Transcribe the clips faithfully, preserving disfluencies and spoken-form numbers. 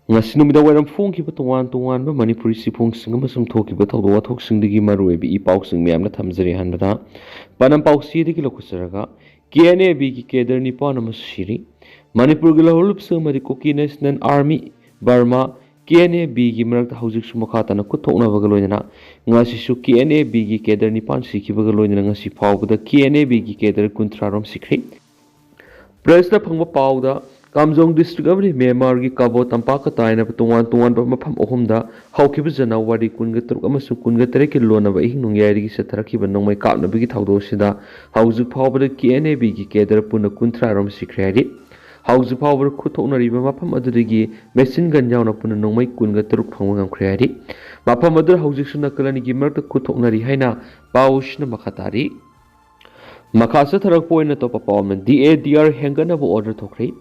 ꯉꯁꯤ ꯅꯨꯃꯤꯗꯥꯡ ꯋꯥꯏꯔꯝ ꯐꯣꯡꯈꯤꯕ ꯇꯣꯉꯥꯟ ꯇꯣꯉꯥꯟꯕ ꯃꯅꯤꯄꯨꯔꯤ ꯆꯦꯐꯣꯡꯁꯤꯡ ꯑꯃꯁꯨꯡ ꯊꯣꯛꯈꯤꯕ ꯊꯧꯗꯣꯛ ꯋꯥꯊꯣꯛꯁꯤꯡꯗꯒꯤ ꯃꯔꯨꯑꯣꯏꯕ ꯏ ꯄꯥꯎꯁꯤꯡ ꯃꯌꯥꯝꯅ ꯊꯝꯖꯔꯦ꯫ ꯑꯍꯥꯟꯕꯗ ꯄꯥꯟꯗꯝ ꯄꯥꯎꯆꯦꯗꯒꯤ ꯂꯧꯈꯠꯆꯔꯒ, ꯀꯦ ꯑꯦꯟ ꯑꯦ ꯕꯤꯒꯤ ꯀꯦꯗꯔ ꯅꯤꯄꯥꯟ ꯑꯃꯁꯨ ꯁꯤꯔꯤ꯫ ꯃꯅꯤꯄꯨꯔꯒꯤ ꯂꯧꯍꯧꯂꯨꯞꯁꯤꯡ ꯑꯃꯗꯤ Kuki national army, Burma, K N A ꯕꯤꯒꯤ ꯃꯔꯛꯇ ꯍꯧꯖꯤꯛꯁꯨ ꯃꯈꯥ ꯇꯥꯅ ꯈꯨꯠ ꯊꯣꯛꯅꯕꯒ ꯂꯣꯏꯅꯅ ꯉꯁꯤꯁꯨ ꯀꯦ ꯑꯦꯟ ꯑꯦ ꯕꯤꯒꯤ ꯀꯦꯗꯔ ꯅꯤꯄꯥꯟ ꯁꯤꯈꯤꯕꯒ ꯂꯣꯏꯅꯅ ꯉꯁꯤ ꯐꯥꯎꯕꯗ ꯀꯦ ꯑꯦꯟ ꯑꯦ ꯕꯤꯒꯤ ꯀꯦꯗꯔ ꯀꯨꯟꯊ꯭ꯔꯥ ꯔꯣꯝ ꯁꯤꯈ꯭ꯔꯦ꯫ ꯄ꯭ꯔꯦꯁꯇ ꯐꯪꯕ ꯄꯥꯎꯗ, ꯀꯥꯝꯖꯣꯡ ꯗꯤꯁꯇ꯭ꯔꯤꯛ ꯑꯃꯗꯤ ꯃ꯭ꯌꯥꯟꯃꯥꯔꯒꯤ ꯀꯥꯕꯣ ꯇꯝꯄꯥꯛꯀ ꯇꯥꯏꯅꯕ ꯇꯣꯉꯥꯟ ꯇꯣꯉꯥꯟꯕ ꯃꯐꯝ ꯑꯍꯨꯝꯗ ꯍꯧꯈꯤꯕ ꯖꯅꯋꯥꯔꯤ ꯀꯨꯟꯒ ꯇꯔꯨꯛ ꯑꯃꯁꯨꯡ ꯀꯨꯟꯒ ꯇꯔꯦꯠꯀꯤ ꯂꯣꯟꯅꯕ ꯑꯍꯤꯡ ꯅꯣꯡꯌꯥꯏꯗꯒꯤ ꯆꯠꯊꯔꯛꯈꯤꯕ ꯅꯣꯡꯃꯩ ꯀꯥꯞꯅꯕꯒꯤ ꯊꯧꯗꯣꯛ ꯑꯁꯤꯗ ꯍꯧꯖꯤꯛ ꯐꯥꯎꯕꯗ ꯀꯦ ꯑꯦꯟ ꯑꯦ ꯕꯤꯒꯤ ꯀꯦꯗꯔ ꯄꯨꯟꯅ ꯀꯨꯟꯊ꯭ꯔꯥ ꯔꯣꯝ ꯁꯤꯈ꯭ꯔꯦ ꯍꯥꯏꯔꯤ꯫ ꯍꯧꯖꯤꯛ ꯐꯥꯎꯕꯗ ꯈꯨꯠ ꯊꯣꯛꯅꯔꯤꯕ ꯃꯐꯝ ꯑꯗꯨꯗꯒꯤ ꯃꯦꯁꯤꯟ ꯒꯟ ꯌꯥꯎꯅ ꯄꯨꯟꯅ ꯅꯣꯡꯃꯩ ꯀꯨꯟꯒ ꯇꯔꯨꯛ ꯐꯪꯕ ꯉꯝꯈ꯭ꯔꯦ ꯍꯥꯏꯔꯤ꯫ ꯃꯐꯝ ꯑꯗꯨꯗ ꯍꯧꯖꯤꯛꯁꯨ ꯅꯥꯀꯜ ꯑꯅꯤꯒꯤ ꯃꯔꯛꯇ ꯈꯨꯠ ꯊꯣꯛꯅꯔꯤ ꯍꯥꯏꯅ ꯄꯥꯎꯁꯤꯅ ꯃꯈꯥ ꯇꯥꯔꯤ꯫ ꯃꯈꯥ ꯆꯠꯊꯔꯛꯄ ꯑꯣꯏꯅ ꯑꯇꯣꯞꯄ ꯄꯥꯎ ꯑꯃꯅ, ꯗꯤ ꯑꯦ ꯗꯤ ꯑꯥꯔ ꯍꯦꯟꯒꯠꯅꯕ ꯑꯣꯔꯗꯔ ꯊꯣꯛꯈ꯭ꯔꯦ꯫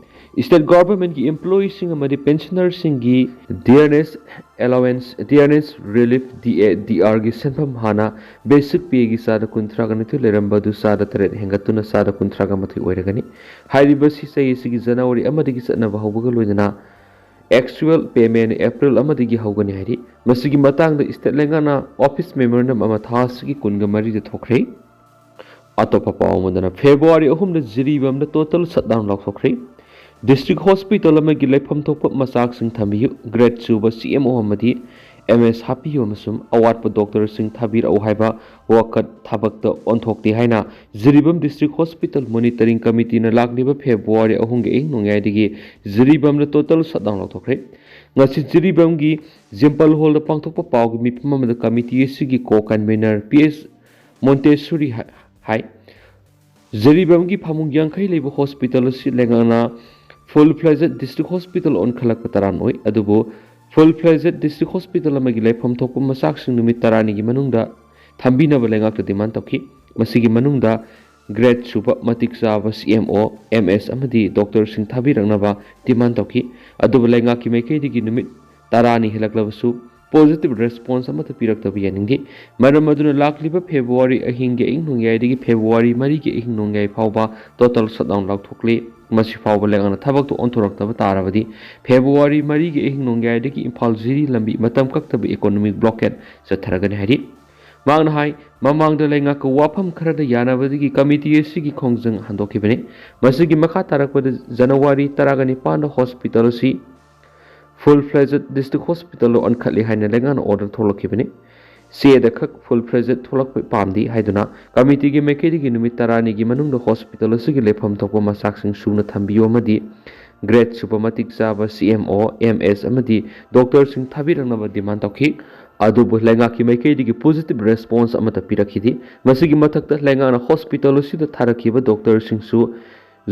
ꯁ꯭ꯇꯦꯠ ꯒꯚꯔꯟꯃꯦꯟꯠꯀꯤ ꯏꯝꯄ꯭ꯂꯣꯌꯤꯁꯤꯡ ꯑꯃꯗꯤ ꯄꯦꯟꯁꯅꯔꯁꯤꯡꯒꯤ ꯗꯤꯌꯔꯅꯦꯁ ꯑꯦꯂꯥꯋꯦꯟꯁ, ꯗꯤꯌꯔꯅꯦꯁ ꯔꯤꯂꯤꯐ, ꯗꯤ ꯑꯦ ꯗꯤ ꯑꯥꯔꯒꯤ ꯁꯦꯟꯐꯝ ꯍꯥꯟꯅ ꯕꯦꯁꯤꯛ ꯄꯦꯒꯤ ꯆꯥꯗ ꯀꯨꯟꯊ꯭ꯔꯥꯒ ꯅꯤꯊꯣꯏ ꯂꯩꯔꯝꯕ ꯑꯗꯨ ꯆꯥꯗ ꯇꯔꯦꯠ ꯍꯦꯟꯒꯠꯇꯨꯅ ꯆꯥꯗ ꯀꯨꯟꯊ꯭ꯔꯥꯒ ꯃꯥꯊꯣꯏ ꯑꯣꯏꯔꯒꯅꯤ꯫ ꯍꯥꯏꯔꯤꯕ ꯑꯁꯤ ꯆꯍꯤ ꯑꯁꯤꯒꯤ ꯖꯅꯋꯥꯔꯤ ꯑꯃꯗꯒꯤ ꯆꯠꯅꯕ ꯍꯧꯕꯒ ꯂꯣꯏꯅꯅ ꯑꯦꯛꯆꯨꯋꯦꯜ ꯄꯦꯃꯦꯟ ꯑꯦꯄ꯭ꯔꯤꯜ ꯑꯃꯗꯒꯤ ꯍꯧꯒꯅꯤ ꯍꯥꯏꯔꯤ꯫ ꯃꯁꯤꯒꯤ ꯃꯇꯥꯡꯗ ꯁ꯭ꯇꯦꯠ ꯂꯩꯉꯥꯛꯅ ꯑꯣꯐꯤꯁ ꯃꯦꯃꯣꯔꯦꯟꯗꯝ ꯑꯃ ꯊꯥ ꯑꯁꯤꯒꯤ ꯀꯨꯟꯒ ꯃꯔꯤꯗ ꯊꯣꯛꯈ꯭ꯔꯦ꯫ ꯑꯇꯣꯞꯄ ꯄꯥꯎ ꯑꯃꯗꯅ, ꯐꯦꯕ꯭ꯔꯨꯋꯥꯔꯤ ꯑꯍꯨꯝꯗ ꯖꯤꯔꯤꯕꯥꯝꯗ ꯇꯣꯇꯦꯜ ꯁꯠꯗꯥꯎꯟ ꯂꯥꯎꯊꯣꯛꯈ꯭ꯔꯦ꯫ ꯗꯤꯁꯇ꯭ꯔꯤꯛ ꯍꯣꯁꯄꯤꯇꯥꯜ ꯑꯃꯒꯤ ꯂꯩꯐꯝ ꯊꯣꯛꯄ ꯃꯆꯥꯛꯁꯤꯡ ꯊꯝꯕꯤꯌꯨ, ꯒ꯭ꯔꯦꯗ ꯁꯨꯕ ꯁꯤ ꯑꯦꯝ ꯑꯣ ꯑꯃꯗꯤ ꯑꯦꯝ ꯑꯦꯁ ꯍꯥꯞꯄꯤꯌꯨ ꯑꯃꯁꯨꯡ ꯑꯋꯥꯠꯄ ꯗꯣꯛꯇꯔꯁꯤꯡ ꯊꯥꯕꯤꯔꯛꯎ ꯍꯥꯏꯕ ꯋꯥꯀꯠ ꯊꯕꯛꯇ ꯑꯣꯟꯊꯣꯛꯇꯦ ꯍꯥꯏꯅ ꯖꯤꯔꯤꯕꯥꯝ ꯗꯤꯁꯇ꯭ꯔꯤꯛ ꯍꯣꯁꯄꯤꯇꯥꯜ ꯃꯣꯅꯤꯇꯔꯤꯡ ꯀꯃꯤꯇꯤꯅ ꯂꯥꯛꯂꯤꯕ ꯐꯦꯕ꯭ꯔꯨꯋꯥꯔꯤ ꯑꯍꯨꯝꯒꯤ ꯑꯍꯤꯡ ꯅꯣꯡꯌꯥꯏꯗꯒꯤ ꯖꯤꯔꯤꯕꯥꯝꯗ ꯇꯣꯇꯦꯜ ꯁꯠꯗꯥꯎꯟ ꯂꯥꯎꯊꯣꯛꯈ꯭ꯔꯦ꯫ ꯉꯁꯤ ꯖꯤꯔꯤꯕꯥꯝꯒꯤ ꯖꯤꯝꯄꯜ ꯍꯣꯜꯗ ꯄꯥꯡꯊꯣꯛꯄ ꯄꯥꯎꯒꯤ ꯃꯤꯐꯝ ꯑꯃꯗ ꯀꯃꯤꯇꯤ ꯑꯁꯤꯒꯤ ꯀꯣ ꯀꯟꯚꯤꯅꯔ ꯄꯤ ꯑꯦꯁ ꯃꯣꯟꯇꯦꯁꯣꯔꯤ ꯍꯥꯏ, ꯍꯥꯏ꯫ ꯖꯤꯔꯤꯕꯥꯝꯒꯤ ꯐꯃꯨꯡ ꯌꯥꯡꯈꯩ ꯂꯩꯕ ꯍꯣꯁꯄꯤꯇꯥꯜ ꯑꯁꯤ ꯂꯩꯉꯥꯛꯅ ꯐꯨꯜ ꯐ꯭ꯂꯦꯖꯦꯗ ꯗꯤꯁꯇ꯭ꯔꯤꯛ ꯍꯣꯁꯄꯤꯇꯥꯜ ꯑꯣꯟꯈꯠꯂꯛꯄ ꯇꯔꯥꯅ ꯑꯣꯏ, ꯑꯗꯨꯕꯨ ꯐꯨꯜ ꯐ꯭ꯂꯦꯖꯦꯗ ꯗꯤꯁꯇ꯭ꯔꯤꯛ ꯍꯣꯁꯄꯤꯇꯥꯜ ꯑꯃꯒꯤ ꯂꯩꯐꯝ ꯊꯣꯛꯄ ꯃꯆꯥꯛꯁꯤꯡ ꯅꯨꯃꯤꯠ ꯇꯔꯥꯅꯤꯒꯤ ꯃꯅꯨꯡꯗ ꯊꯝꯕꯤꯅꯕ ꯂꯩꯉꯥꯛꯇ ꯗꯤꯃꯥꯟ ꯇꯧꯈꯤ꯫ ꯃꯁꯤꯒꯤ ꯃꯅꯨꯡꯗ ꯒ꯭ꯔꯦꯗ ꯁꯨꯕ ꯃꯇꯤꯛ ꯆꯥꯕ ꯁꯤ ꯑꯦꯝ ꯑꯣ, ꯑꯦꯝ ꯑꯦꯁ ꯑꯃꯗꯤ ꯗꯣꯛꯇꯔꯁꯤꯡ ꯊꯥꯕꯤꯔꯛꯅꯕ ꯗꯤꯃꯥꯟ ꯇꯧꯈꯤ꯫ ꯑꯗꯨꯕꯨ ꯂꯩꯉꯥꯛꯀꯤ ꯃꯥꯏꯀꯩꯗꯒꯤ ꯅꯨꯃꯤꯠ ꯇꯔꯥꯅꯤ ꯍꯦꯜꯂꯛꯂꯕꯁꯨ positive response ꯑꯃꯠꯇ ꯄꯤꯔꯛꯇꯕ ꯌꯥꯅꯤꯡꯗꯦ꯫ ꯃꯔꯝ ꯑꯗꯨꯅ ꯂꯥꯛꯂꯤꯕ February ꯑꯍꯤꯡꯒꯤ ꯑꯍꯤꯡ ꯅꯣꯡꯌꯥꯏꯗꯒꯤ February ꯃꯔꯤꯒꯤ ꯑꯍꯤꯡ ꯅꯣꯡꯌꯥꯏ ꯐꯥꯎꯕ total shutdown ꯂꯥꯎꯊꯣꯛꯂꯤ꯫ ꯃꯁꯤ ꯐꯥꯎꯕ ꯂꯩꯉꯥꯛꯅ ꯊꯕꯛꯇ ꯑꯣꯟꯊꯣꯔꯛꯇꯕ ꯇꯥꯔꯕꯗꯤ February ꯃꯔꯤꯒꯤ ꯑꯍꯤꯡ ꯅꯣꯡꯌꯥꯏꯗꯒꯤ ꯏꯝꯐꯥꯜ ꯖꯤꯔꯤ ꯂꯝꯕꯤ ꯃꯇꯝ ꯀꯛꯇꯕ economic blockade ꯆꯠꯊꯔꯒꯅꯤ ꯍꯥꯏꯔꯤ꯫ ꯃꯍꯥꯛꯅ ꯍꯥꯏ, ꯃꯃꯥꯡꯗ ꯂꯩꯉꯥꯛꯀ ꯋꯥꯐꯝ ꯈꯔꯗ ꯌꯥꯅꯕꯗꯒꯤ committee ꯑꯁꯤꯒꯤ ꯈꯣꯡꯖꯪ ꯍꯟꯗꯣꯛꯈꯤꯕꯅꯤ꯫ ꯃꯁꯤꯒꯤ ꯃꯈꯥ ꯇꯥꯔꯛꯄꯗ January ꯇꯔꯥꯒ ꯅꯤꯄꯥꯟꯗ hospital ꯑꯁꯤ full fledged district hospitalꯗ ꯑꯣꯟꯈꯠꯂꯤ ꯍꯥꯏꯅ ꯂꯩꯉꯥꯛꯅ order ꯊꯣꯛꯂꯛꯈꯤꯕꯅꯤ꯫ ꯆꯦꯗ ꯈꯛ full fledged ꯊꯣꯛꯂꯛꯄ ꯄꯥꯝꯗꯦ ꯍꯥꯏꯗꯨꯅ committeeꯒꯤ ꯃꯥꯏꯀꯩꯗꯒꯤ ꯅꯨꯃꯤꯠ ꯇꯔꯥꯅꯤꯒꯤ ꯃꯅꯨꯡꯗ hospital ꯑꯁꯤꯒꯤ ꯂꯩꯐꯝ ꯊꯣꯛꯄ ꯃꯆꯥꯛꯁꯤꯡ ꯁꯨꯅ ꯊꯝꯕꯤꯌꯨ ꯑꯃꯗꯤ grade ꯁꯨꯕ ꯃꯇꯤꯛ ꯆꯥꯕ C M O, M S ꯑꯃꯗꯤ doctorꯁꯤꯡ ꯊꯥꯕꯤꯔꯛꯅꯕ demand ꯇꯧꯈꯤ꯫ ꯑꯗꯨꯕꯨ ꯂꯩꯉꯥꯛꯀꯤ ꯃꯥꯏꯀꯩꯗꯒꯤ positive response ꯑꯃꯠꯇ ꯄꯤꯔꯛꯈꯤꯗꯦ꯫ ꯃꯁꯤꯒꯤ ꯃꯊꯛꯇ ꯂꯩꯉꯥꯛꯅ hospital ꯑꯁꯤꯗ ꯊꯥꯔꯛꯈꯤꯕ doctorꯁꯤꯡꯁꯨ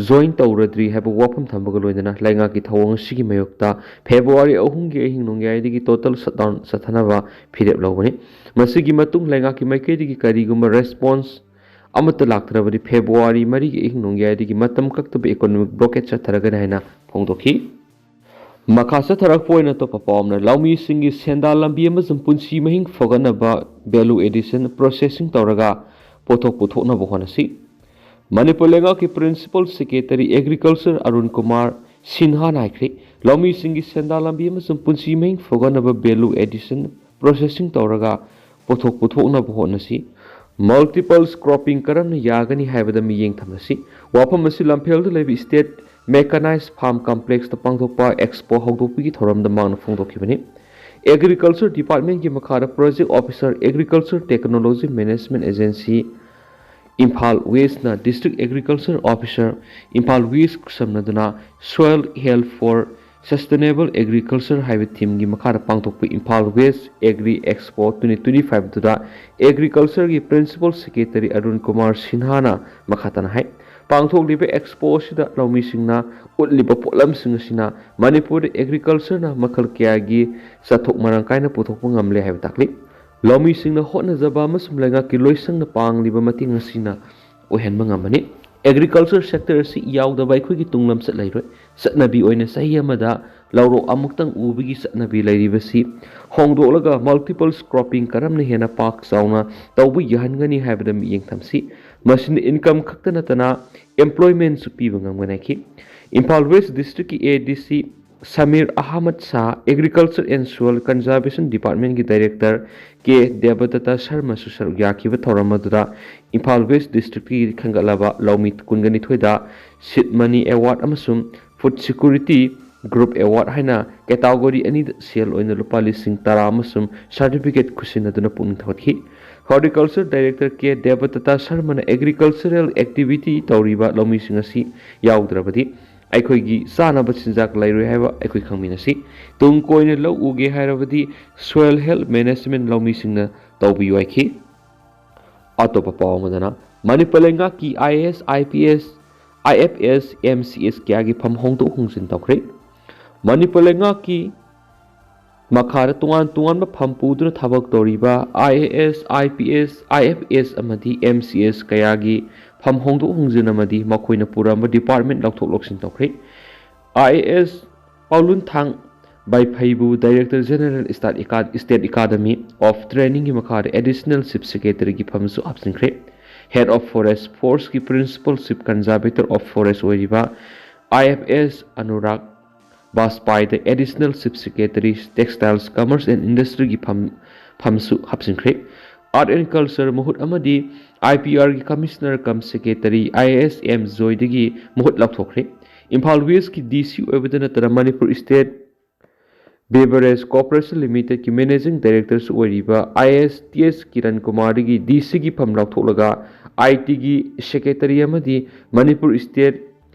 join ꯇꯧꯔꯗ꯭ꯔꯤ ꯍꯥꯏꯕ ꯋꯥꯐꯝ ꯊꯝꯕꯒ ꯂꯣꯏꯅꯅ ꯂꯩꯉꯥꯛꯀꯤ ꯊꯧꯑꯣꯡ ꯑꯁꯤꯒꯤ ꯃꯥꯌꯣꯛꯇ February ꯑꯍꯨꯝꯒꯤ ꯑꯍꯤꯡ ꯅꯣꯡꯌꯥꯏꯗꯒꯤ total shutdown ꯆꯠꯊꯅꯕ ꯐꯤꯔꯦꯞ ꯂꯧꯕꯅꯤ꯫ ꯃꯁꯤꯒꯤ ꯃꯇꯨꯡ ꯂꯩꯉꯥꯛꯀꯤ ꯃꯥꯏꯀꯩꯗꯒꯤ ꯀꯔꯤꯒꯨꯝꯕ response ꯑꯃꯠꯇ ꯂꯥꯛꯇ꯭ꯔꯕꯗꯤ February ꯃꯔꯤꯒꯤ ꯑꯍꯤꯡ ꯅꯣꯡꯌꯥꯏꯗꯒꯤ ꯃꯇꯝ ꯀꯛꯇꯕ economic blockade ꯆꯠꯊꯔꯒꯅꯤ ꯍꯥꯏꯅ ꯐꯣꯡꯗꯣꯛꯈꯤ꯫ ꯃꯈꯥ ꯆꯠꯊꯔꯛꯄ ꯑꯣꯏꯅ ꯑꯇꯣꯞꯄ ꯄꯥꯎ ꯑꯃꯅ, ꯂꯧꯃꯤꯁꯤꯡꯒꯤ ꯁꯦꯟꯗꯥꯟ ꯂꯝꯕꯤ ꯑꯃꯁꯨꯡ ꯄꯨꯟꯁꯤ ꯃꯍꯤꯡ ꯐꯒꯠꯅꯕ value addition processing ꯇꯧꯔꯒ ꯄꯣꯠꯊꯣꯛ ꯄꯨꯊꯣꯛꯅꯕ ꯍꯣꯠꯅꯁꯤ꯫ ꯃꯅꯤꯄꯨꯔ ꯂꯩꯉꯥꯛꯀꯤ Principal Secretary Agriculture Arun Kumar ꯁꯤꯟꯍꯥꯅ ꯍꯥꯏꯈ꯭ꯔꯦ, ꯂꯧꯃꯤꯁꯤꯡꯒꯤ ꯁꯦꯟꯗꯥꯟ ꯂꯝꯕꯤ ꯑꯃꯁꯨꯡ ꯄꯨꯟꯁꯤ ꯃꯍꯤꯡ ꯐꯒꯠꯅꯕ value addition processing ꯇꯧꯔꯒ ꯄꯣꯠꯊꯣꯛ ꯄꯨꯊꯣꯛꯅꯕ ꯍꯣꯠꯅꯁꯤ꯫ Multiple cropping ꯀꯔꯝꯅ ꯌꯥꯒꯅꯤ ꯍꯥꯏꯕꯗ ꯃꯤꯠꯌꯦꯡ ꯊꯝꯂꯁꯤ꯫ ꯋꯥꯐꯝ ꯑꯁꯤ ꯂꯝꯐꯦꯜꯗ ꯂꯩꯕ State Mechanized Farm Complexꯇ ꯄꯥꯡꯊꯣꯛꯄ expo ꯍꯧꯗꯣꯛꯄꯒꯤ ꯊꯧꯔꯝꯗ ꯃꯍꯥꯛꯅ ꯐꯣꯡꯗꯣꯛꯈꯤꯕꯅꯤ꯫ Agriculture Departmentꯀꯤ ꯃꯈꯥꯗ Project Officer, Agriculture Technology Management Agency, Imphal Westꯅ District Agriculture Officer, Imphal West ꯈꯨꯠꯁꯝꯅꯗꯨꯅ Soil Health for Sustainable Agriculture ꯍꯥꯏꯕ themeꯒꯤ ꯃꯈꯥꯗ ꯄꯥꯡꯊꯣꯛꯄ Imphal West Agri Expo twenty twenty-fiveꯗꯨꯗ Agricultureꯒꯤ Principal Secretary Arun Kumar ꯁꯤꯟꯍꯥꯅ ꯃꯈꯥ ꯇꯥꯅ ꯍꯥꯏ, ꯄꯥꯡꯊꯣꯛꯂꯤꯕ expo ꯑꯁꯤꯗ ꯂꯧꯃꯤꯁꯤꯡꯅ ꯎꯠꯂꯤꯕ ꯄꯣꯠꯂꯝꯁꯤꯡ ꯑꯁꯤꯅ ꯃꯅꯤꯄꯨꯔꯗ agricultureꯅ ꯃꯈꯜ ꯀꯌꯥꯒꯤ ꯆꯥꯊꯣꯛ ꯃꯔꯥꯡ ꯀꯥꯏꯅ ꯄꯨꯊꯣꯛꯄ ꯉꯝꯂꯦ ꯍꯥꯏꯕ ꯇꯥꯛꯂꯤ꯫ ꯂꯧꯃꯤꯁꯤꯡꯅ ꯍꯣꯠꯅꯖꯕ ꯑꯃꯁꯨꯡ ꯂꯩꯉꯥꯛꯀꯤ ꯂꯣꯏꯁꯪꯅ ꯄꯥꯡꯂꯤꯕ ꯃꯇꯦꯡ ꯑꯁꯤꯅ ꯑꯣꯏꯍꯟꯕ ꯉꯝꯕꯅꯤ꯫ ꯑꯦꯒ꯭ꯔꯤꯀꯜꯆꯔ ꯁꯦꯛꯇꯔ ꯑꯁꯤ ꯌꯥꯎꯗꯕ ꯑꯩꯈꯣꯏꯒꯤ ꯇꯨꯡꯂꯝꯆꯠ ꯂꯩꯔꯣꯏ꯫ ꯆꯠꯅꯕꯤ ꯑꯣꯏꯅ ꯆꯍꯤ ꯑꯃꯗ ꯂꯧꯔꯣꯛ ꯑꯃꯨꯛꯇꯪ ꯎꯕꯒꯤ ꯆꯠꯅꯕꯤ ꯂꯩꯔꯤꯕꯁꯤ ꯍꯣꯡꯗꯣꯛꯂꯒ multiple cropping ꯀꯔꯝꯅ ꯍꯦꯟꯅ ꯄꯥꯛ ꯆꯥꯎꯅ ꯇꯧꯕ ꯌꯥꯍꯟꯒꯅꯤ ꯍꯥꯏꯕꯗ ꯃꯤꯠꯌꯦꯡ ꯊꯝꯁꯤ꯫ ꯃꯁꯤꯅ income ꯈꯛꯇ ꯅꯠꯇꯅ employmentꯁꯨ ꯄꯤꯕ ꯉꯝꯒꯅꯤ ꯍꯥꯏꯈꯤ꯫ ꯏꯝꯐꯥꯜ ꯋꯦꯁ ꯗꯤꯁꯇ꯭ꯔꯤꯛꯀꯤ ꯑꯦ ꯗꯤ ꯁꯤ Samir Ahmad Shah, Agriculture and Soil Conservation Departmentꯀꯤ Director ꯀꯦ ꯗꯦꯕꯗꯠꯇ ꯁꯔꯃꯁꯨ ꯁꯔꯨꯛ ꯌꯥꯈꯤꯕ ꯊꯧꯔꯝ ꯑꯗꯨꯗ ꯏꯝꯐꯥꯜ ꯋꯦꯁ ꯗꯤꯁꯇ꯭ꯔꯤꯛꯀꯤ ꯈꯟꯒꯠꯂꯕ ꯂꯧꯃꯤ ꯀꯨꯟꯒ ꯅꯤꯊꯣꯏꯗ seed money award ꯑꯃꯁꯨꯡ food security group award ꯍꯥꯏꯅ category ꯑꯅꯤꯗ ꯁꯦꯜ ꯑꯣꯏꯅ ꯂꯨꯄꯥ ꯂꯤꯁꯤꯡ ꯇꯔꯥ ꯑꯃꯁꯨꯡ certificate ꯈꯨꯠꯁꯤꯟꯅꯗꯨꯅ ꯄꯨꯛꯅꯤꯡ ꯊꯧꯒꯠꯈꯤ꯫ Horticulture Director ꯀꯦ ꯗꯦꯕꯗꯠꯇ ꯁꯔꯃꯅ agricultural activity ꯇꯧꯔꯤꯕ ꯂꯧꯃꯤꯁꯤꯡ ꯑꯁꯤ ꯌꯥꯎꯗ꯭ꯔꯕꯗꯤ ꯑꯩꯈꯣꯏꯒꯤ ꯆꯥꯅꯕ ꯆꯤꯟꯖꯥꯛ ꯂꯩꯔꯣꯏ ꯍꯥꯏꯕ ꯑꯩꯈꯣꯏ ꯈꯪꯃꯤꯟꯅꯁꯤ꯫ ꯇꯨꯡ ꯀꯣꯏꯅ ꯂꯧ ꯎꯒꯦ ꯍꯥꯏꯔꯕꯗꯤ soil health management ꯂꯧꯃꯤꯁꯤꯡꯅ ꯇꯧꯕꯤꯌꯨ ꯍꯥꯏꯈꯤ꯫ ꯑꯇꯣꯞꯄ ꯄꯥꯎ ꯑꯃꯗꯅ, ꯃꯅꯤꯄꯨꯔ ꯂꯩꯉꯥꯛꯀꯤ ꯑꯥꯏ A S, I P S, I F S, M C S ꯀꯌꯥꯒꯤ ꯐꯝ ꯍꯣꯡꯗꯣꯛ ꯍꯣꯡꯖꯤꯟ ꯇꯧꯈ꯭ꯔꯦ꯫ ꯃꯅꯤꯄꯨꯔ ꯂꯩꯉꯥꯛꯀꯤ ꯃꯈꯥꯗ ꯇꯣꯉꯥꯟ ꯇꯣꯉꯥꯟꯕ ꯐꯝ ꯄꯨꯗꯨꯅ ꯊꯕꯛ ꯇꯧꯔꯤꯕ ꯑꯥꯏ A S, I P S, I F ꯑꯦꯁ ꯑꯃꯗꯤ ꯑꯦꯝ ꯁꯤ ꯑꯦꯁ ꯀꯌꯥꯒꯤ ꯐꯝ ꯍꯣꯡꯗꯣꯛ ꯍꯣꯡꯖꯤꯟ ꯑꯃꯗꯤ ꯃꯈꯣꯏꯅ ꯄꯨꯔꯝꯕ department ꯂꯧꯊꯣꯛ ꯂꯧꯁꯤꯟ ꯇꯧꯈ꯭ꯔꯦ꯫ ꯑꯥꯏ A S ꯄꯥꯎꯂꯨꯟꯊꯥꯡ ꯕꯥꯏꯐꯩꯕꯨ Director General State Acad-, State Academy of Trainingꯒꯤ ꯃꯈꯥꯗ Additional Chief Secretaryꯒꯤ ꯐꯝꯁꯨ ꯍꯥꯞꯆꯤꯟꯈ꯭ꯔꯦ꯫ Head of Forest Forceꯀꯤ Principal Chief Conservator of Forest ꯑꯣꯏꯔꯤꯕ ꯑꯥꯏ ꯑꯦꯐ ꯑꯦꯁ ꯑꯅꯨꯔꯥꯒ ꯕꯥꯖꯄꯥꯏꯗ Additional Chief Secretary Textiles, Commerce and Industryꯒꯤ ꯐꯝ, ꯐꯝꯁꯨ ꯍꯥꯞꯆꯤꯟꯈ꯭ꯔꯦ꯫ Art and Culture ꯃꯍꯨꯠ ꯑꯃꯗꯤ I P ꯑꯥꯔꯒꯤ Commissioner cum Secretary I A S M ꯖꯣꯏꯗꯒꯤ ꯃꯍꯨꯠ ꯂꯧꯊꯣꯛꯈ꯭ꯔꯦ꯫ ꯏꯝꯐꯥꯜ ꯋꯦꯁꯀꯤ ꯗꯤ ꯁꯤ ꯑꯣꯏꯕꯗ ꯅꯠꯇꯅ Manipur State Beverage Corporation Limitedꯀꯤ Managing Directorꯁꯨ ꯑꯣꯏꯔꯤꯕ ꯑꯥꯏ ꯑꯦ ꯑꯦꯁ ꯇꯤ ꯑꯦꯁ ꯀꯤꯔꯟ ꯀꯨꯃꯥꯔꯗꯒꯤ ꯗꯤ ꯁꯤꯒꯤ ꯐꯝ ꯂꯧꯊꯣꯛꯂꯒ ꯑꯥꯏ ꯇꯤꯒꯤ Secretary ꯑꯃꯗꯤ Manipur State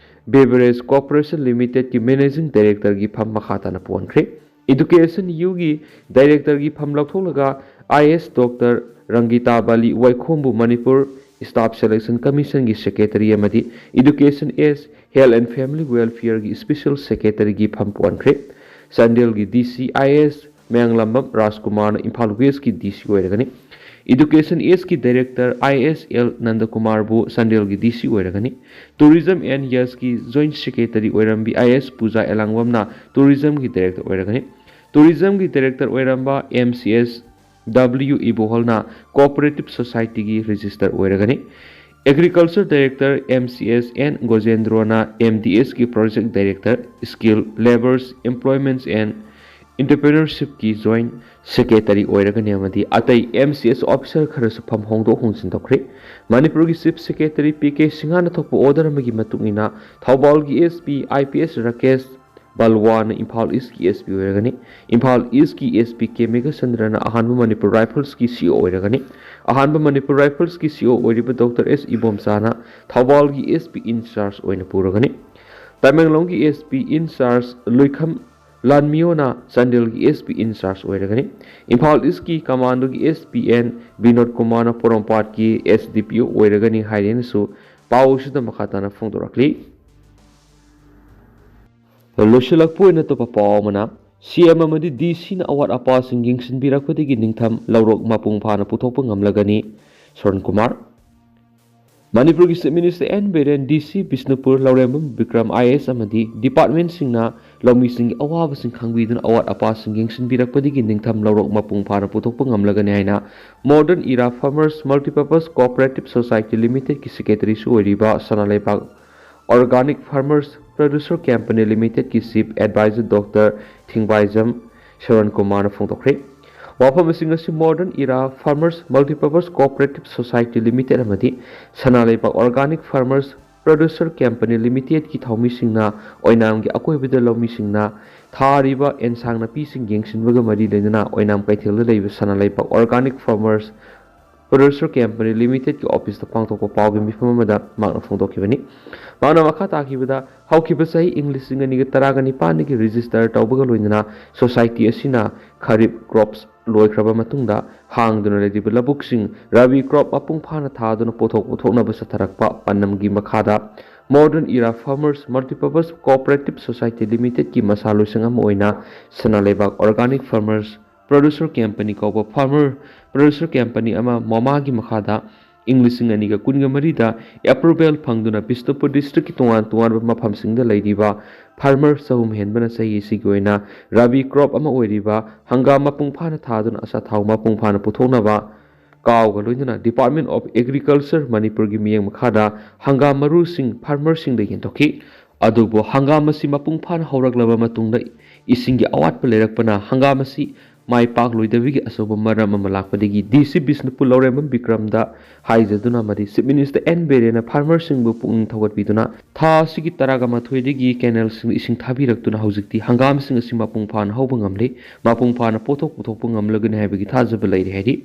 Beverage Corporation Limitedꯀꯤ Managing Directorꯒꯤ ꯐꯝ ꯃꯈꯥ ꯇꯥꯅ ꯄꯣꯟꯈ꯭ꯔꯦ꯫ Education ꯌꯨꯒꯤ Directorꯒꯤ ꯐꯝ ꯂꯧꯊꯣꯛꯂꯒ ꯑꯥꯏ A S Doctor ꯔꯪꯒꯤꯇꯥ ꯕꯥꯂꯤ ꯋꯥꯏꯈꯣꯝꯕꯨ Manipur Staff Selection Commissionꯒꯤ Secretary ꯑꯃꯗꯤ Education as Health and Family Welfareꯒꯤ Special Secretaryꯒꯤ ꯐꯝ ꯄꯣꯟꯈ꯭ꯔꯦ꯫ ꯆꯥꯟꯗꯦꯜꯒꯤ ꯗꯤ ꯁꯤ ꯑꯥꯏ ꯑꯦ ꯑꯦꯁ ꯃꯌꯥꯡꯂꯝꯕꯝ ꯔꯥꯖꯀꯨꯃꯥꯔꯅ ꯏꯝꯐꯥꯜ ꯋꯦꯁꯀꯤ ꯗꯤ ꯁꯤ ꯑꯣꯏꯔꯒꯅꯤ꯫ Education S ꯀꯤ Director I S L ꯅꯟꯗꯀꯨꯃꯥꯔꯕꯨ ꯆꯥꯟꯗꯦꯜꯒꯤ D C ꯑꯣꯏꯔꯒꯅꯤ꯫ Tourism and Yachtꯀꯤ Joint Secretary ꯑꯣꯏꯔꯝꯕꯤ I S Puja ꯑꯦꯂꯥꯡꯕꯝꯅ Tourismꯒꯤ Director ꯑꯣꯏꯔꯒꯅꯤ꯫ Tourismꯒꯤ Director ꯑꯣꯏꯔꯝꯕ M C S W ꯏꯕꯣꯍꯜꯅ Cooperative Societyꯒꯤ Register ꯑꯣꯏꯔꯒꯅꯤ꯫ Agriculture Director M C S N ꯒꯣꯖꯦꯟꯗ꯭ꯔꯣꯅ M D Sꯀꯤ Project Director, Skill, Labours, Employments and Entrepreneurshipꯀꯤ Joint Secretary ꯑꯣꯏꯔꯒꯅꯤ ꯑꯃꯗꯤ ꯑꯇꯩ M C S officer ꯈꯔꯁꯨ ꯐꯝ ꯍꯣꯡꯗꯣꯛ ꯍꯣꯡꯖꯤꯟ ꯇꯧꯈ꯭ꯔꯦ꯫ ꯃꯅꯤꯄꯨꯔꯒꯤ Chief Secretary P K ꯁꯤꯡꯍꯥꯅ ꯊꯣꯛꯄ order ꯑꯃꯒꯤ ꯃꯇꯨꯡ ꯏꯟꯅ ꯊꯧꯕꯥꯜꯒꯤ S P I P S Rakesh ꯕꯜꯋꯥꯅ Imphal Eastꯀꯤ S P ꯑꯣꯏꯔꯒꯅꯤ꯫ ꯏꯝꯐꯥꯜ Eastꯀꯤ S P K ꯃꯦꯘꯆꯟꯗ꯭ꯔꯅ ꯑꯍꯥꯟꯕ Manipur Riflesꯀꯤ C O ꯑꯣꯏꯔꯒꯅꯤ꯫ ꯑꯍꯥꯟꯕ Manipur Riflesꯀꯤ C O ꯑꯣꯏꯔꯤꯕ Doctor S ꯏꯕꯣꯝꯆꯥꯅ ꯊꯧꯕꯥꯜꯒꯤ S P in charge ꯑꯣꯏꯅ ꯄꯨꯔꯒꯅꯤ꯫ ꯇꯃꯦꯡꯂꯣꯡꯒꯤ S P in charge ꯂꯨꯏꯈꯝ ꯂꯥꯟꯃꯤꯌꯣꯅ ꯆꯥꯟꯗꯦꯜꯒꯤ S P in charge ꯑꯣꯏꯔꯒꯅꯤ꯫ Imphal Eastꯀꯤ Commandoꯒꯤ S P N Vinod ꯀꯨꯃꯥꯔꯅ ꯄꯣꯔꯣꯝꯄꯥꯠꯀꯤ S D P O ꯑꯣꯏꯔꯒꯅꯤ ꯍꯥꯏꯔꯦꯅꯁꯨ ꯄꯥꯎ ꯑꯁꯤꯗ ꯃꯈꯥ ꯇꯥꯅ ꯐꯣꯡꯗꯣꯔꯛꯂꯤ꯫ ꯂꯣꯏꯁꯤꯜꯂꯛꯄ ꯑꯣꯏꯅ ꯑꯇꯣꯞꯄ ꯄꯥꯎ ꯑꯃꯅ, C M ꯑꯃꯗꯤ D Cꯅ ꯑꯋꯥꯠ ꯑꯄꯥꯁꯤꯡ ꯌꯦꯡꯁꯤꯟꯕꯤꯔꯛꯄꯗꯒꯤ ꯅꯤꯡꯊꯝ ꯂꯧꯔꯣꯛ ꯃꯄꯨꯡ ꯐꯥꯅ ꯄꯨꯊꯣꯛꯄ ꯉꯝꯂꯒꯅꯤ, ꯁꯣꯔꯟ ꯀꯨꯃꯥꯔ꯫ ꯃꯅꯤꯄꯨꯔꯒꯤ Chief Minister N Biren, D C Bishnupur Laurembam Bikram I A S ꯑꯃꯗꯤ departmentꯁꯤꯡꯅ ꯂꯧꯃꯤꯁꯤꯡꯒꯤ ꯑꯋꯥꯕꯁꯤꯡ ꯈꯪꯕꯤꯗꯨꯅ ꯑꯋꯥꯠ ꯑꯄꯥꯁꯤꯡ ꯌꯦꯡꯁꯤꯟꯕꯤꯔꯛꯄꯗꯒꯤ ꯅꯤꯡꯊꯝ ꯂꯧꯔꯣꯛ ꯃꯄꯨꯡ ꯐꯥꯅ ꯄꯨꯊꯣꯛꯄ ꯉꯝꯂꯒꯅꯤ ꯍꯥꯏꯅ Modern Era Farmers Multipurpose Cooperative Society Limitedꯀꯤ Secretaryꯁꯨ ꯑꯣꯏꯔꯤꯕ ꯁꯅꯥ ꯂꯩꯕꯥꯛ Organic Farmers Producer Company Limitedꯀꯤ Chief Advisor Doctor ꯊꯤꯡꯕꯥꯏꯖꯝ ꯁꯔꯟ ꯀꯨꯃꯥꯔꯅ ꯐꯣꯡꯗꯣꯛꯈ꯭ꯔꯦ꯫ ꯋꯥꯐꯝꯁꯤꯡ ꯑꯁꯤ Modern Era Farmers Multipurpose Cooperative Society Limited ꯑꯃꯗꯤ ꯁꯅꯥ ꯂꯩꯕꯥꯛ Organic Farmers Producer Company Limitedꯀꯤ ꯊꯧꯃꯤꯁꯤꯡꯅ ꯑꯣꯏꯅꯥꯝꯒꯤ ꯑꯀꯣꯏꯕꯗ ꯂꯧꯃꯤꯁꯤꯡꯅ ꯊꯥꯔꯤꯕ ꯑꯦꯟꯁꯥꯡ ꯅꯥꯄꯤꯁꯤꯡ ꯌꯦꯡꯁꯤꯟꯕꯒ ꯃꯔꯤ ꯂꯩꯅꯅ ꯑꯣꯏꯅꯥꯝ ꯀꯩꯊꯦꯜꯗ ꯂꯩꯕ ꯁꯅꯥ ꯂꯩꯕꯥꯛ Organic Farmers Producer Company Limitedꯀꯤ officeꯇ ꯄꯥꯡꯊꯣꯛꯄ ꯄꯥꯎꯒꯤ ꯃꯤꯐꯝ ꯑꯃꯗ ꯃꯍꯥꯛꯅ ꯐꯣꯡꯗꯣꯛꯈꯤꯕꯅꯤ꯫ ꯃꯍꯥꯛꯅ ꯃꯈꯥ ꯇꯥꯈꯤꯕꯗ, ꯍꯧꯈꯤꯕ ꯆꯍꯤ ꯏꯪ ꯂꯤꯁꯤꯡ ꯑꯅꯤꯒ ꯇꯔꯥꯒ ꯅꯤꯄꯥꯟꯗꯒꯤ register ꯇꯧꯕꯒ ꯂꯣꯏꯅꯅ society ꯑꯁꯤꯅ ꯈꯔꯤꯞ crops ꯂꯣꯏꯈ꯭ꯔꯕ ꯃꯇꯨꯡꯗ ꯍꯥꯡꯗꯨꯅ ꯂꯩꯔꯤꯕ ꯂꯧꯕꯨꯛꯁꯤꯡ ꯔꯕꯤ crop ꯃꯄꯨꯡ ꯐꯥꯅ ꯊꯥꯗꯨꯅ ꯄꯣꯠꯊꯣꯛ ꯄꯨꯊꯣꯛꯅꯕ ꯆꯠꯊꯔꯛꯄ ꯄꯥꯟꯗꯝꯒꯤ ꯃꯈꯥꯗ Modern Era Farmers Multipurpose Cooperative Society Limitedꯀꯤ ꯃꯁꯥ ꯂꯣꯏꯁꯪ ꯑꯃ ꯑꯣꯏꯅ ꯁꯅꯥ ꯂꯩꯕꯥꯛ Organic Farmers ꯄ꯭ꯔꯣꯗ꯭ꯌꯨꯁꯔ ꯀꯝꯄꯅꯤ ꯀꯧꯕ ꯐꯥꯔꯃꯔ ꯄ꯭ꯔꯣꯗ꯭ꯌꯨꯁꯔ ꯀꯝꯄꯅꯤ ꯑꯃ ꯃꯣꯃꯥꯒꯤ ꯃꯈꯥꯗ ꯏꯪ ꯂꯤꯁꯤꯡ ꯑꯅꯤꯒ ꯀꯨꯟꯒ ꯃꯔꯤꯗ ꯑꯦꯄ꯭ꯔꯨꯚꯦꯜ ꯐꯪꯗꯨꯅ ꯕꯤꯁꯅꯨꯄꯨꯔ ꯗꯤꯁꯇ꯭ꯔꯤꯛꯀꯤ ꯇꯣꯉꯥꯟ ꯇꯣꯉꯥꯟꯕ ꯃꯐꯝꯁꯤꯡꯗ ꯂꯩꯔꯤꯕ ꯐꯥꯔꯃꯔ ꯆꯍꯨꯝ ꯍꯦꯟꯕꯅ ꯆꯍꯤ ꯑꯁꯤꯒꯤ ꯑꯣꯏꯅ ꯔꯥꯕꯤ ꯀ꯭ꯔꯣꯞ ꯑꯃ ꯑꯣꯏꯔꯤꯕ ꯍꯪꯒꯥꯝ ꯃꯄꯨꯡ ꯐꯥꯅ ꯊꯥꯗꯨꯅ ꯑꯆꯥꯊꯥꯎ ꯃꯄꯨꯡ ꯐꯥꯅ ꯄꯨꯊꯣꯛꯅꯕ ꯀꯥꯎꯒ ꯂꯣꯏꯅꯅ Department of Agriculture ꯃꯅꯤꯄꯨꯔꯒꯤ ꯃꯤꯠꯌꯦꯡ ꯃꯈꯥꯗ ꯍꯪꯒꯥꯝ ꯃꯔꯨꯁꯤꯡ ꯐꯥꯔꯃꯔꯁꯤꯡꯗ ꯌꯦꯟꯊꯣꯛꯈꯤ꯫ ꯑꯗꯨꯕꯨ ꯍꯪꯒꯥꯝ ꯑꯁꯤ ꯃꯄꯨꯡ ꯐꯥꯅ ꯍꯧꯔꯛꯂꯕ ꯃꯇꯨꯡꯗ ꯏꯁꯤꯡꯒꯤ ꯑꯋꯥꯠꯄ ꯂꯩꯔꯛꯄꯅ ꯍꯪꯒꯥꯝ ꯑꯁꯤ ꯃꯥꯏ ꯄꯥꯛꯂꯣꯏꯗꯕꯒꯤ ꯑꯆꯧꯕ ꯃꯔꯝ ꯑꯃ ꯂꯥꯛꯄꯗꯒꯤ ꯗꯤ ꯁꯤ ꯕꯤꯁꯅꯨꯄꯨꯔ ꯂꯧꯔꯦꯝꯕꯝ ꯕꯤꯀ꯭ꯔꯝꯗ ꯍꯥꯏꯖꯗꯨꯅ ꯑꯃꯗꯤ ꯆꯤꯐ ꯃꯤꯅꯤꯁꯇꯔ ꯑꯦꯟ ꯕꯤꯔꯦꯟꯅ ꯐꯥꯔꯃꯔꯁꯤꯡꯕꯨ ꯄꯨꯛꯅꯤꯡ ꯊꯧꯒꯠꯄꯤꯗꯨꯅ ꯊꯥ ꯑꯁꯤꯒꯤ ꯇꯔꯥꯒ ꯃꯥꯊꯣꯏꯗꯒꯤ ꯀꯦꯅꯦꯜꯁꯤꯡ ꯏꯁꯤꯡ ꯊꯥꯕꯤꯔꯛꯇꯨꯅ ꯍꯧꯖꯤꯛꯇꯤ ꯍꯪꯒꯥꯝꯁꯤꯡ ꯑꯁꯤ ꯃꯄꯨꯡ ꯐꯥꯅ ꯍꯧꯕ ꯉꯝꯂꯦ, ꯃꯄꯨꯡ ꯐꯥꯅ ꯄꯣꯠꯊꯣꯛ ꯄꯨꯊꯣꯛꯄ ꯉꯝꯂꯒꯅꯤ ꯍꯥꯏꯕꯒꯤ ꯊꯥꯖꯕ ꯂꯩꯔꯦ ꯍꯥꯏꯔꯤ꯫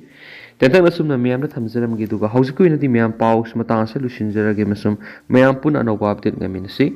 ꯇꯦꯟꯇꯛꯅ ꯁꯨꯝꯅ ꯃꯌꯥꯝꯗ ꯊꯝꯖꯔꯝꯒꯦ, ꯑꯗꯨꯒ ꯍꯧꯖꯤꯛꯀꯤ ꯑꯣꯏꯅꯗꯤ ꯃꯌꯥꯝ ꯄꯥꯎꯁꯤ ꯃꯇꯥꯡ ꯑꯁꯤꯗ ꯂꯣꯏꯁꯤꯟꯖꯔꯒꯦ ꯑꯃꯁꯨꯡ ꯃꯌꯥꯝ ꯄꯨꯟꯅ ꯑꯅꯧꯕ ꯑꯞꯗꯦꯠ ꯉꯥꯏꯃꯤꯟꯅꯁꯤ꯫